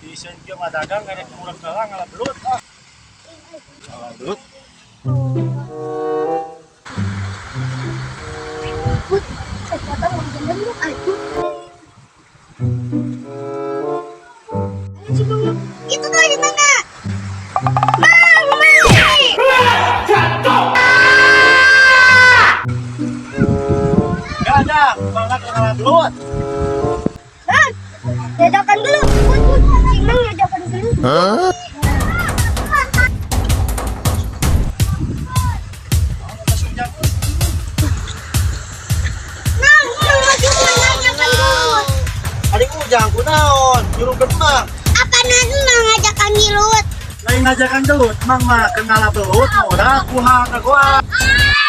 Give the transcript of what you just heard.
Isin kieu mah dagang ngarek murag heula ngala belut ah. Ngala belut. Put, ternyata mau jalan lu aduh. Itu tuh di mana? Mang, Mang. Gak ada, mangga ngala belut. Mang, dadakan dulu. Put, put. Si Mang dadakan dulu. Mang, Mang maksudnya ngajakan dulu. Adik ujang kunaon, nyuruh gemang. Apa nanti Mang ngajakan gelut? Lain ngajakan gelut, mang mah ke ngala belut, modal kuha ka goa. Ah!